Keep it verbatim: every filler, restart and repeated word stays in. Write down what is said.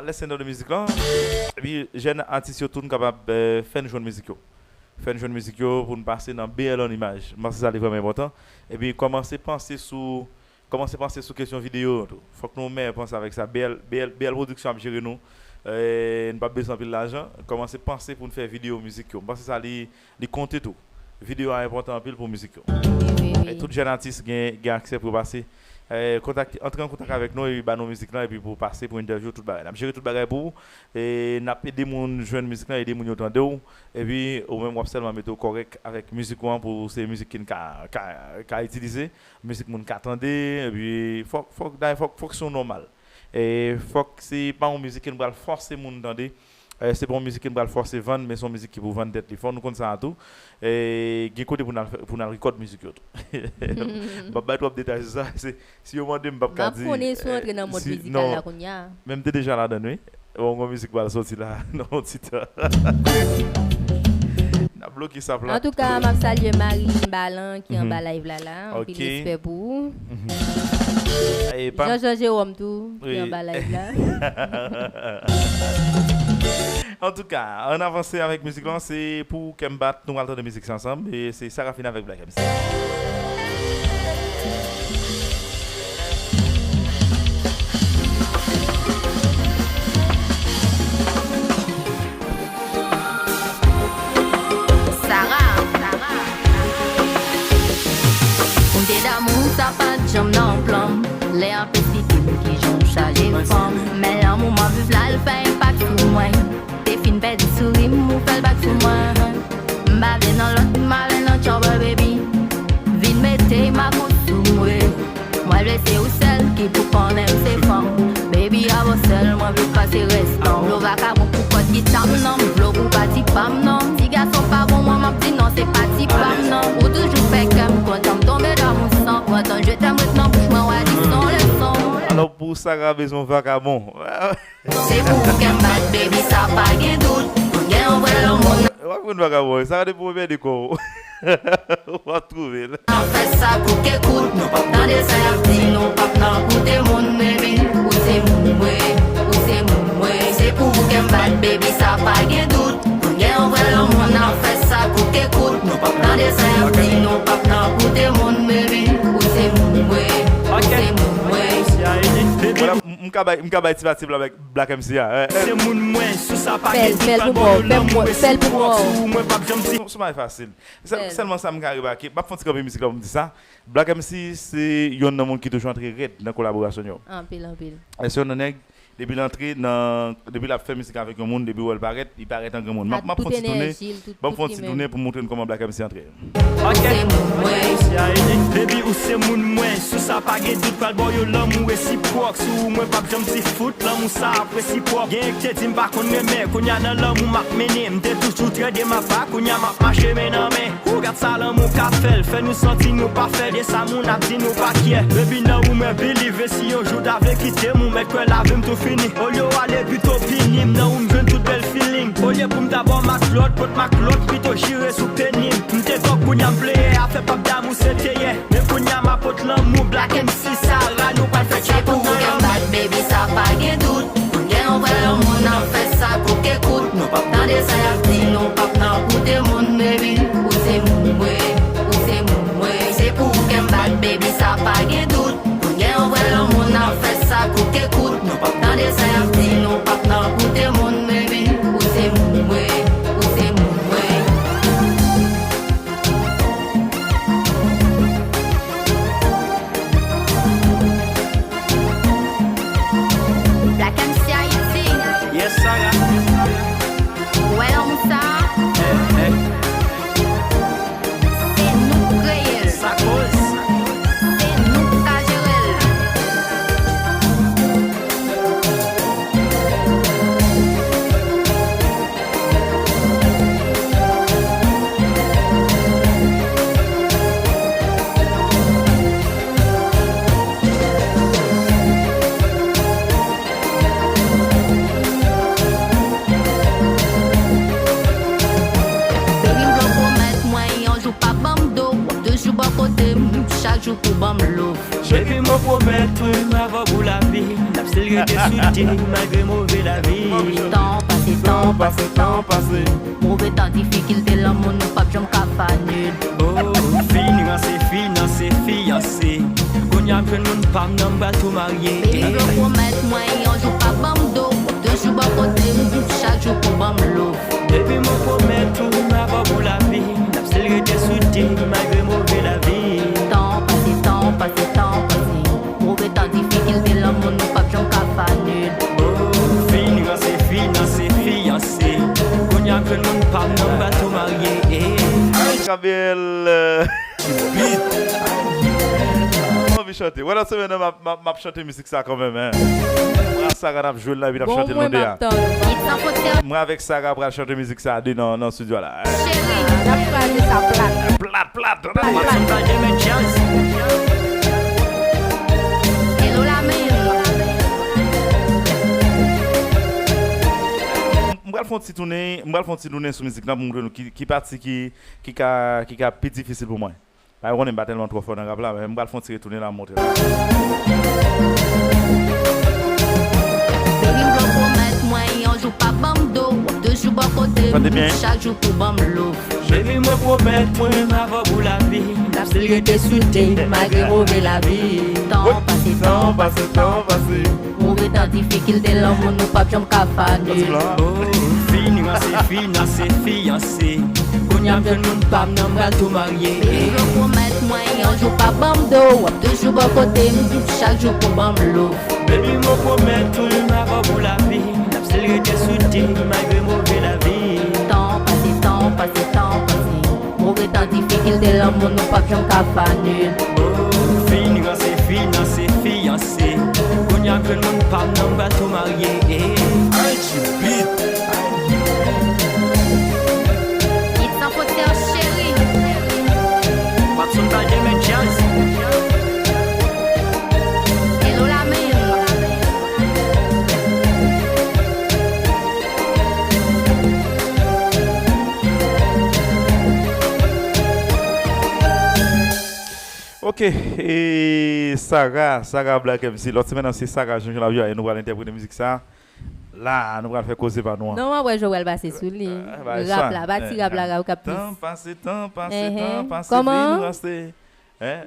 Lè se nan de mizik lan, epi jèn atis yo tou n kapab, eh, fè n jwenn mizik yo. Fè n jwenn mizik yo pou n pase nan bèl an imaj. M panse sa li vrèman enpòtan. Epi kòmanse panse sou, kòmanse panse sou kesyon videyo yo tou. Fòk nou mè panse avèk sa. B L, B L, B L Production ap jere nou. Eh, n p ap bezwen anpil lajan. Kòmanse panse pou n fè videyo mizik yo. M panse sa li, li konte tou. Videyo a enpòtan anpil pou mizik yo. Wi, wi, wi. E tout jèn atis gen, gen aksè pou yo pase. Eh, kontak, antre an kontak avèk nou epi ba nou mizik lan epi pou pase pou entèvyou tout bagay. N ap jere tout bagay pou ou. E n ap ede moun jwenn mizik lan, ede moun yo tande w. Epi ou menm w ap sèlman mete w kòrèk avèk mizik ou an pou se mizik ki n ka, ka, ka itilize. Mizik moun ka tande. Epi fòk, fòk, dayè fòk, fòk son nòmal. E fòk se pa yon mizik ke n pral fòse moun tande. Eh, se pa yon mizik ke n pral fòse vann, men se yon mizik ki pou vann tèt li. Fò nou konn sa a tou. Eh, gen kote pou n al fè, pou n al rekòd mizik yo tou. M p ap bay twòp detay sou sa. Se, si yo mande m, m p ap ka di. M ap konnen si w antre nan mond mizikal la kounye a. Men m te deja ladan l, wi. Bon, yon mizik pral soti la, nan yon ti tan. N ap bloke sa plat. Antouka, m ap salye Marie Balan ki anba live la la. Anpil respè pou ou. Jean Jean Jerome tou, ki anba live la. Antouka, ann avanse avèk mizik lan, se pou kè m bat, nou pral tande mizik sa ansanm, e se Sarafina avèk Black M C. Sara. Pou m te damou, sa pa t janm nan plan m. Lè anpesite m, kijan w chaje fanm. Men lanmou m ap viv la, l fè enpak sou mwen. Te fin pèdi souri m, ou fè l bak sou mwen. M pa vle nan lòt, m pa vle nan trouble, baby. Vin mete makout sou mwen. Mwen vle se ou sèl ki pou konnen m se fanm. Baby, avè w sèl mwen vle pase rès tan. M vle w vakabon pou kòd gita m nan. M vle w pou pati pa m nan. Ti gason pa bon, mwen m ap di non, se pati pa m nan. Ou toujou fè kè m kontan, m tonbe damou san pran tan. Je t'aime ret nan bouch mwen, w a di son leson. Alò, pou Sara bezwen vakabon. Se pou ou kè m bat, baby, sa pa gen dout. Pou n gen yon vrè lanmou. W ap konn vakabon, sa depi w pèdi kò w. W ap twouve l. N ap fè sa kout ke kout, nou p ap tande sa y ap di, nou p ap nan koute moun, baby. Ou se moun mwen, ou se moun mwen. Se pou ou kè m bat, baby, sa pa gen dout. Pou n gen yon vrè lanmou, n ap fè sa kout ke kout, nou p ap tande sa y ap di, nou p ap nan koute moun, baby. Ou se moun mwen, ou se moun mwen. Vwala, m, m ka bay, m ka bay ti pati Black, Black M C a. Eh, eh. Se moun mwen, sou sa pa gen dout, pral ba w lanmou, e si pwòp sou ou, mwen p ap janm ti. Son, son bagay fasil. Sèl, sèlman sa m ka remake, m ap fè yon ti kanpe mizik la pou m di sa. Black M C se yonn nan moun ki toujou antre rèd nan kolaborasyon yo. Anpil, anpil. E se yonn nan nèg, depi l antre nan, depi l ap fè mizik avèk yon moun, depi w wè l parèt, li parèt an granmoun. M ap, m ap fè yon ti tounen, ban m fè yon ti tounen pou m montre n kòman Black M C antre. Ok. Baby, ou se moun mwen, sou sa pa gen dout, pral ba w yon lanmou resipròk. Sou ou, mwen p ap janm ti fout, lanmou sa ap resipròk. Genyen k te di m pa konn renmen, kounye a nan lanmou m ap mennen. M te toujou trede m apa, kounye a m ap mache men nan men. Ou gad sa lanmou ka fè, l fè nou santi nou pafè, de sa moun ap di nou pa kyè. Baby, nan ou mwen believe, si yon jou ta vle kite m, ou mèt kwè lavi m tou fini. Olye w ale pito pini m, nan ou m jwenn tout bèl feeling. Olye pou m ta ba w matlòt, pot matlòt, pito jire sou peni m. M te tòg, kounye a m pleye, afè p ap damou se te yè. Men kounye a m ap pot lanmou, Black M C, Sara, nou pral fè tchèk pou ou. Se pou ou kè m bat, baby, sa pa gen dout. Pou n gen yon vrè lanmou, n ap fè sa kout ke kout. Nou p ap tande sa y ap di, nou p ap nan koute moun, baby. Ou se moun mwen, ou se moun mwen. Se pou ou kè m bat, baby, sa pa gen dout. Pou n gen yon vrè lanmou, n ap fè sa kout ke kout. Nou p ap tande sa y ap di, nou p ap nan koute moun, baby. Ou se moun mwen, ou se moun mwen. Black M C Haïti. Yes, Sara. Ou wè lanmou sa? Eh, eh. Se nou k kreye l. Sa koz. Se nou k ka jere l. Baby, m vle w pwomèt mwen, yon jou pa ban m do, w ap toujou bò kote m, chak jou pou ban m love. Baby, mwen pwomèt ou m avè w pou lavi. N ap Still rete sou de malgre move lavi. Tan pase, tan pase, tan pase. Move tan, difikilte, lanmou nou p ap janm ka fane. Oh, fini ranse, finanse, fiyanse. Kounye a m jwenn moun pa m nan, m pral tou marye. Baby, bro, pwomèt mwen yon jou pa ban m do. W ap toujou bò kote m, chak jou pou ban m love. Baby, mwen pwomèt ou, m avè w pou lavi. N ap still rete sou de malgre move lavi. Tan pase, tan pase, tan pase. Move tan, difikilte, lanmou nou p ap janm ka fane. Oh, fini ranse, finanse, fiyanse. Kounye a m jwenn moun pa m nan, m pral tou marye. Kabel, euh, Beat. Mwen anvi chante. Wè, nan semèn nan, m ap, m ap, m ap chante mizik sa kanmenm, hein. Mwen ak Sara n ap jwe l la, epi n ap chante l nou de a. Mwen avèk Sara pral chante mizik sa a de nan, nan estidyo a la. Cheri, n ap kraze sa plat. Plat, plat, plat, plat. Watson Bajè, men jazz. Hello, la men. M pral fè yon ti tounen, m pral fè yon ti tounen sou mizik la pou m montre nou ki, ki pati ki, ki ka, ki ka pi difisil pou mwen. Paske ou konnen m pa tèlman twò fò nan rap la, men m pral fè yon ti retounen la, m montre nou. Baby, m pwomèt mwen yon jou pa ban m do. W ap toujou bò kote m, chak jou pou ban m love. Baby, mwen pwomèt mwen m avè w pou lavi. N ap still rete sou de malgre move lavi. Tan pase, tan pase, tan pase. Move tan, difikilte, lanmou nou p ap janm ka fane. Oh, fini ranse, finanse, fiyanse. Kounye a m jwenn moun pa m nan, m pral tou marye. Baby, bro, pwomèt mwen yon jou pa ban m do. W ap toujou bò kote m, chak jou pou ban m love. Baby, mwen pwomèt ou m avè w pou lavi. N ap still rete sou de malgre move lavi. Tan pase, tan pase, tan pase. Move tan, difikilte, lanmou nou p ap janm ka fane. Oh, fini ranse, finanse, fiyanse. Kounye a m jwenn moun pa m nan, m pral tou marye. Archie Beat. Hit san fwontyè, cheri. Watson Bajè, men jazz. Hello, la men. Ok, e Sara, Sara Black M C. Lòt semèn nan, se Sara Jean Jean Laviolette, nou pral entèprete mizik sa. La, nou pral fè koze pa nou an. Non, w ap wè Joel pase sou li. Rap la, pati rap la, rap k ap plis. Tan pase, tan pase, tan pase, vin ranse. Hein?